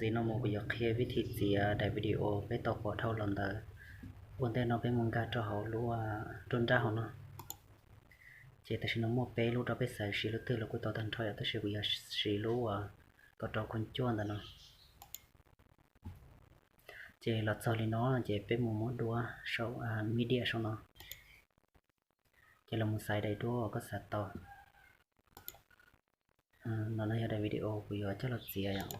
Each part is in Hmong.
Ntxiv no mus kuv yuav qhia vib thim txiav daim video peb tau pom dhau los ntawd. Ua ntej no peb mus nkag rau hauv lub, lub nrab hauv no. Ces tam sim no muaj peb lub rau peb xav siv lub twg los kuj tau tag nrho yom, tab sis kuv yuav siv lub uas kaum rau khoom cuaj ntawm no. Ces los txog li no ces peb mus muab duab sau, media saum no. Ces los mus xaiv daim duab uas koj xav tau. No no yog daim video kuv yuav coj los txiav yom.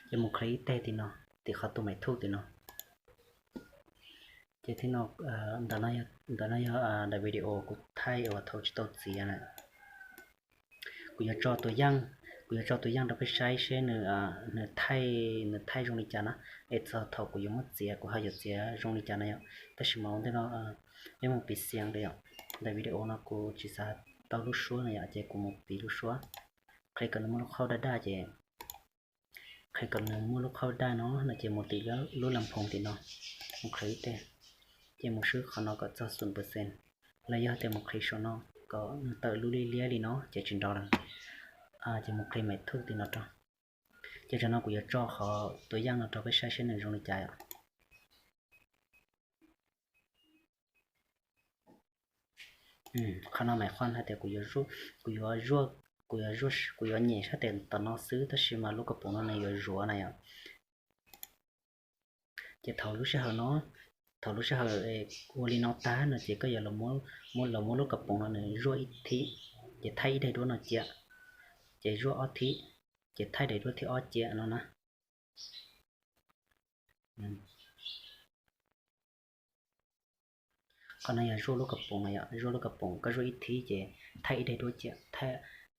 Ces mus click ib teg tim no, tim qhov tus maiv thuj tim no. Ces tim no, ntawm no yog daim video kuv thaij uas thaum tsis tau txiav na. Kuv yuav tso tus yaj, kuv yuav tso tus yaj rau peb saib seb nws, nws thaij, nws thaij zoo li cas na. Es txog thaum kuv yuav muab txiav kuv ho yuav txiav zoo li cas na yom. Tab sis mas ua ntej no peb mus piv xiav li yom. Daim video no kuv tsis xav tau lub suab na yom, ces kuv mus piv lub suab. Qhia kom nws muaj lub qhauj daj daj ces, qhia kom nws muaj lub qhauj daj no no ces mus tim lub las phoos tim no, mus qhia ib teg. Ces mus swb qhov no kom txog xoom percent, los yog tias mus qhia saum no kom nws tawm lub liab liab li no ces tsis nrov lawm. Ces mus qhia maiv thuj tim no rau. Ces tam no kuv yuav tso qhov tus yaj no rau peb saib seb nws zoo li cas yom. Qhov no maiv qhuam hais tias kuv yuav zuaj, kuv yuav zuaj, kuv yuav nyem sab tes tom no xwb, tab sis mas lub kaus poom no nws yuav zuav na yom. Ces thaum lub sij hawm no, thaum lub sij hawm ua li no tag no ces koj yuav los muab, los muab lub kaus poom no nws zuaj ib thib, ces thaij ib daim duab no cia, ces zuaj ob thib, ces thaij daim duab thib ob cia no na. Qhov no yog zuaj lub kaus poom no yom, zuaj lub kaus poom koj zuaj ib thib ces thaij ib daim duab cia,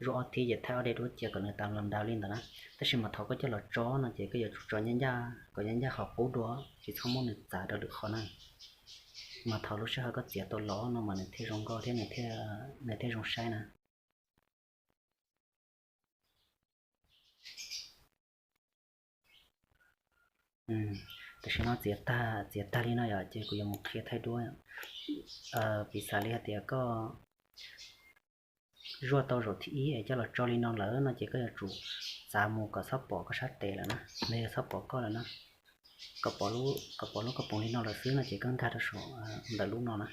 zuaj ob thib ces thaij ob daim duab cia kom nws tas los nraud li ntawd na. Tab sis mas thaum koj coj los tso no ces koj yuav tsum tso ncaj ncaj kom ncaj ncaj qhov qub dua, tsis txhob muab nws txav rau lwm qhov na. Mas thaum lub sij hawm koj txiav tau los no mas nws thiaj zoo nkauj thiab nws thiaj, nws thiaj zoo saib na. Tam sim no txiav tag, txiav tag li no yom, ces kuv yuav mus qhia thaij duab. Piv xam li hais tias koj zuaj tau zaum thib ib es coj los tso li no lawm no ces koj yuav tsum txav mus kom txhob pom koj sab tes lawm na, los yog txhob pom koj lawm na. Kom pom lub, kom pom lub kaus poom li no lawm xwb no ces koj nkag rau saum ntawm lub no na,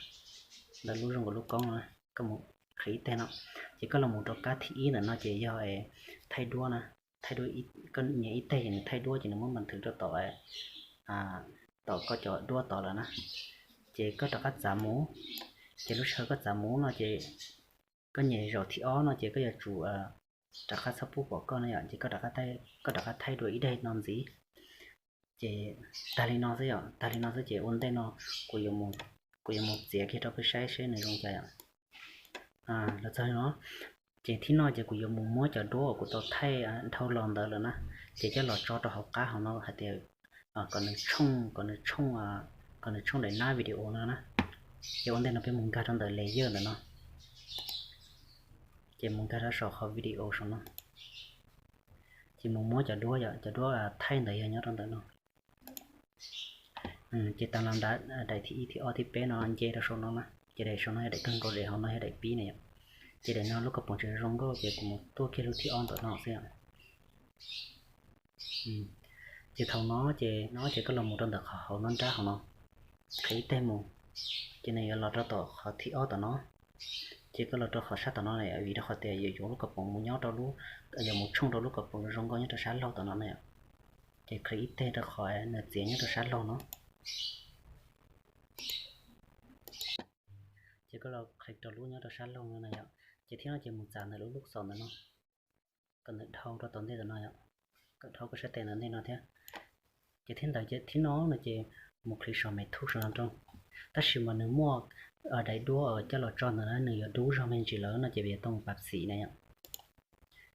ntawm lub zoo nkaus lub koob no, koj mus qhia ib teg no. Ces koj los mus rau kab thib ib ntawm no ces yog thaij duab na, thaij duab, koj nyem ib teg ces nws thaij duab ces nws muab npas nthwv rau tom, tom koj cov duab tod lawm na. Ces koj rov qab txav mus, ces lub sij hawm koj txav mus no ces koj nyem zaum thib ob no ces koj yuav tsum rov qab txhob pub pom koj no yom, ces koj rov qab thaij dua ib daim no ntxiv. Ces tag li no xwb yom, tag li no xwb ces ua ntej no kuv yuav mus txiav kiag rau peb saib seb nws zoo cas yom. Los txog li no, ces thib no ces kuv yuav mus muab cov duab uas kuv tau thaij dhau los ntawd lawm na, ces coj los tso rau hauv qab hauv no hais tias kom nws tshooj, kom nws tshooj, kom nws tshooj daim nab video no na. Ces ua ntej no peb mus nkag rau ntawm layer ntawm no, ces mus nkag rau saum qhov video saum no, ces mus muab cov duab yom, cov duab thaij ntawd yog nyob rau ntawm no. Ces tas los ntawd daim thib ib, thib ob, thib peb no nce rau saum no na, ces daim saum no yog daim kawg nkaus, daim hauv no yog daim pib na yom. Ces daim no lub kaus poom tsis zoo nkauj ces kuv mus tuaj kiag lub thib ob ntawm no xwb. Ces thaum no ces, no ces koj los mus rau ntawm qhov hauv no nrab hauv no, qhia ib teg mus, ces nws yuav los rau tom qhov thib ob tom no. Ces koj los rau qhov sab tom no vim rau qhov tias yuav yuav lub kaus poom mus nyob rau lub, yuav mus tshooj rau lub kaus poom zoo nkauj nyob rau sab laug tom no na yom. Ces qhia ib teg rau qhov nws txiav nyob rau sab laug no. Ces koj los qhia rau lub nyob rau sab laug no na yom. Ces thib no ces mus txav ntawm lub lub xom ntawm no, kom nws dhau rau tom ntej tom no yom, kom dhau koj sab tes ntawm ntej no thiab. Ces thib ntawd, thib no no ces mus qhia saum maiv thuj saum no rau. Tab sis mas nws muaj daim duab coj los tso ntawd na, nws yuav dub zog me ntsis lawm no ces yuav tau mus pab xim na yom.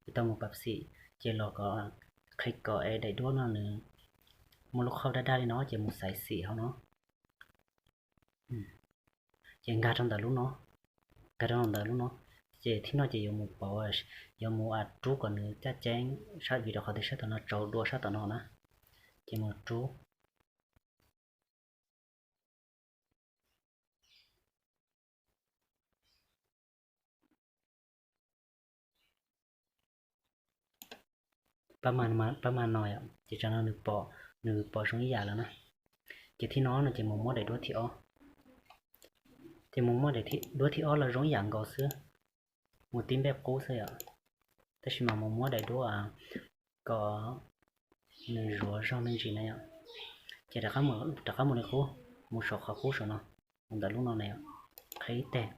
Yuav tau mus pab xim, ces los kom qhia kom es daim duab no nws muaj lub qhauj daj daj li no ces mus xaiv xim hauv no. Ces nkag rau ntawm lub no, nkag rau ntawm lub no, ces thib no ces yuav mus pauv, yuav mus rub kom nws caj ceeb sab, vim rau qhov tias sab tom no tsaus dua sab tom no na, ces mus rub. pab ma no yom, ces tam no nws pom, nws pom zoo ib yam lawm na. Ces thib no no ces mus muab daim duab thib ob, ces mus muab daim duab thib ob los zoo ib yam nkaus xwb, mus tib npej qub xwb yom. Tab sis mas mus muab daim duab kom nws zuav zog me ntsis na yom. Ces rov qab mus li qub, mus saum qhov qub saum no, mus ntawm lub no na yom, qhib teg.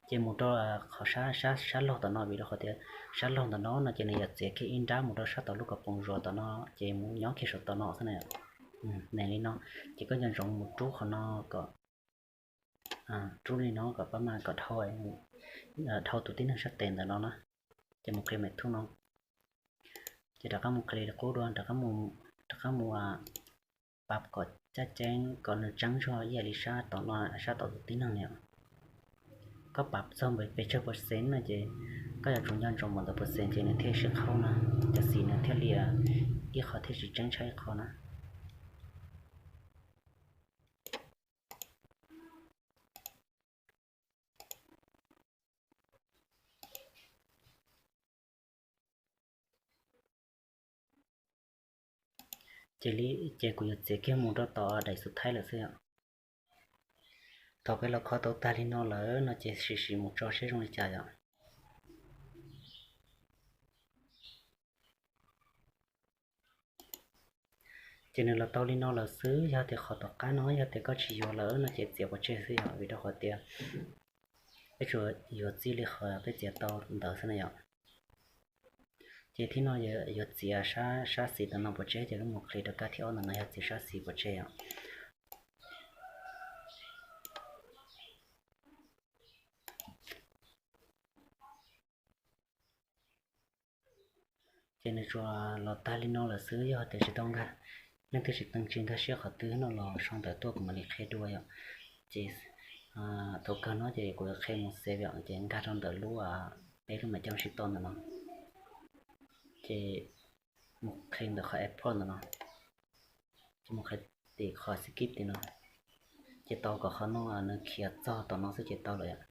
Ces mus rau qhov sab, sab laug tom no, vim rau qhov tias sab laug ntawm no no ces nws yuav txiav kiag ib nrab mus rau sab tom lub kaus poom zuav tom no, ces mus nyob kiag saum tom no xwb na yom. Neeg li no, ces koj nco ntsoov mus rub qhov no kom, rub li no kom pab ma kom dhau, dhau tus tib neeg sab tes ntawm no na. Ces mus qhia mem thuj no, ces rov qab mus qhia li qub dua, rov qab mus pab kom caj ceeb kom nws tseeb zog ib yam li sab tom no, sab tom tus tib neeg na. Koj pab txog npaum pes tsawg percent no ces koj yuav tsum nco ntsoov npaum ntawd percent ces nws thiaj sib qhaub na, cov xim nws thiaj li ib qho thiaj tsis tseeb tshaj ib qho na. Ces li, ces kuv yuav txiav kiag mus rau tom daim xub thaib lawm xwb yom. Thaum peb los kho tau tag li no lawm no ces sim sim mus tso seb zoo li cas yom. Ces nws los tau li no lawm xwb, yog tias qhov tom qab no yog tias koj tsis yuav lawm no ces txiav pov tseg xwb yom, vim rau qhov tias peb tsuas yuav txij li qhov peb txiav tau ntawd xwb na yom. Ces thib no yuav txiav sab xis tom no pov tseg, ces lub mus qhia rau kab thib ob ntawm no yog txiav sab xis pov tseg yom. Ces nws tsuas los tag li no lawm xwb, yog tias tsis tau nkag, leej twg tsis tau tsis nkag siab qhov twg no los sau ntawv tuaj kuv mam li qhia dua yom. Ces thaum kawg no ces kuv yuav qhia mus xav yom, ces nkag rau ntawm lub, peb lub mam coj sib tau ntawm no. Ces mus qhia ntawm qhov export ntawm no, ces mus qhia tim qhov skip tim no, ces tau kom qhov no nws khiav txog tom no xwb ces tau lawm yom.